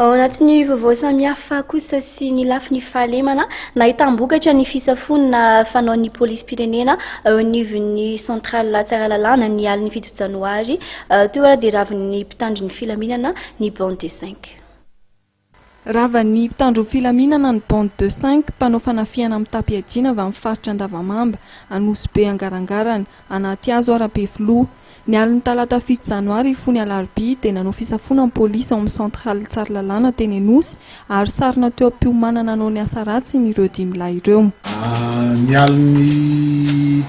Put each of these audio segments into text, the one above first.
Ao anatin'ny vaovao samihafa kosa sy ny lafiny fahalemana, nahitam-bokatra ny fisafoana fanaon'ny polisim-pirenena eo anivon'ny centrale Tsaralalàna ny alin'ny 7 janoary teo ary dia ravin'ny mpitandro ny filaminana ny bande de cinq. Ravan'ny mpitandro filaminana ny bande de cinq mpanao fanafihana mitam-piadiana avy amin'ny faritra Andavamamba, Anosibe Angarangarana, Anatihazo ary Ampefiloha. Ny alin'ny talata 7 janoary hifoha ny alarobia dia nanao fisafoana ny polisy ao amin'ny centrale Tsaralalàna teny Anosy ary sarona teo am-piomanana hanao ny asa ratsiny ireo dimy lahy ireo. Ny alin'ny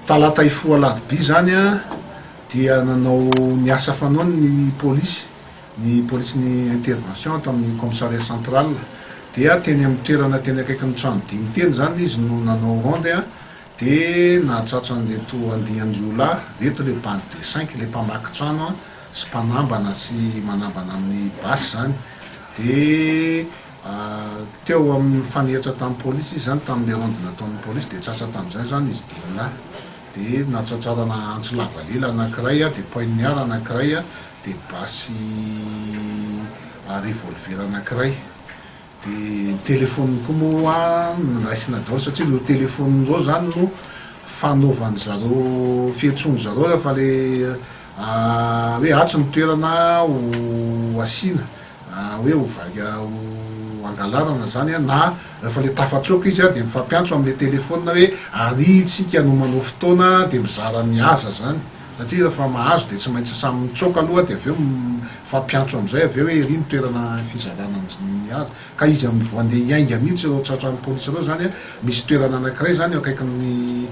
talata hifoha alarobia izany dia nanao ny asa fanaony ny polisy, ny polisin'ny intervention ato amin'ny commissariat central dia teny amin'ny toerana teny akaikin'ny trano dimy teny izany izy no nanao ronde. Dia nahatratra an'ireto andian-jiolahy ireto ilay bande de cinq, ilay mpamaky trano sy mpanambana sy manambana amin'ny basy izany. Dia teo amin'ny nifanehatra tamin'ny polisy izy izany, tamin'ilay ronde nataon'ny polisy dia tratra tamin'izay izany izy dimy lahy. Dia nahatratrarana antsy lava lela anankiray, dia poignard anankiray, dia basy revolver anankiray. Dia ny telephone koa moa noraisina daholo satria ireo telephone ireo zany no fanaovan-dry zareo fiantsoan-dry zareo rehefa le hoe atsy ny toerana ho asiana hoe ho vaika ho angalarana zany an, na rehefa le tafatsoaka izy an dia mifampiantso amle telephone hoe ary tsika no manao fotoana dia mizara ny haza zany satria rehefa mahazo dia tsy maintsy samy mitsoaka aloha dia avy eo mifampiantso amin'izay avy eo hoe ery ny toerana fizarana ny haza ka izy amin'ny vao handeha hiainga mihitsy ireo tratran'ny polisy ireo zany an misy toerana anankiray zany eo akaikin'ny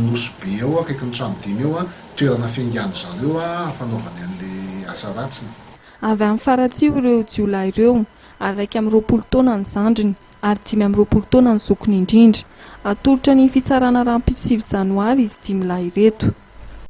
Nosy Be eo akaikin'ny trano dimy eo an toerana fiaingan-dry zareo an fanaovany an'le asa ratsiny. Avy any Faratsiho ireo jiolahy ireo ary 21 taona ny zandriny ary 25 taona ny zokiny indrindra. Atolotra ny fitsarana rahampitso 9 janoary izy dimy lahy ireto.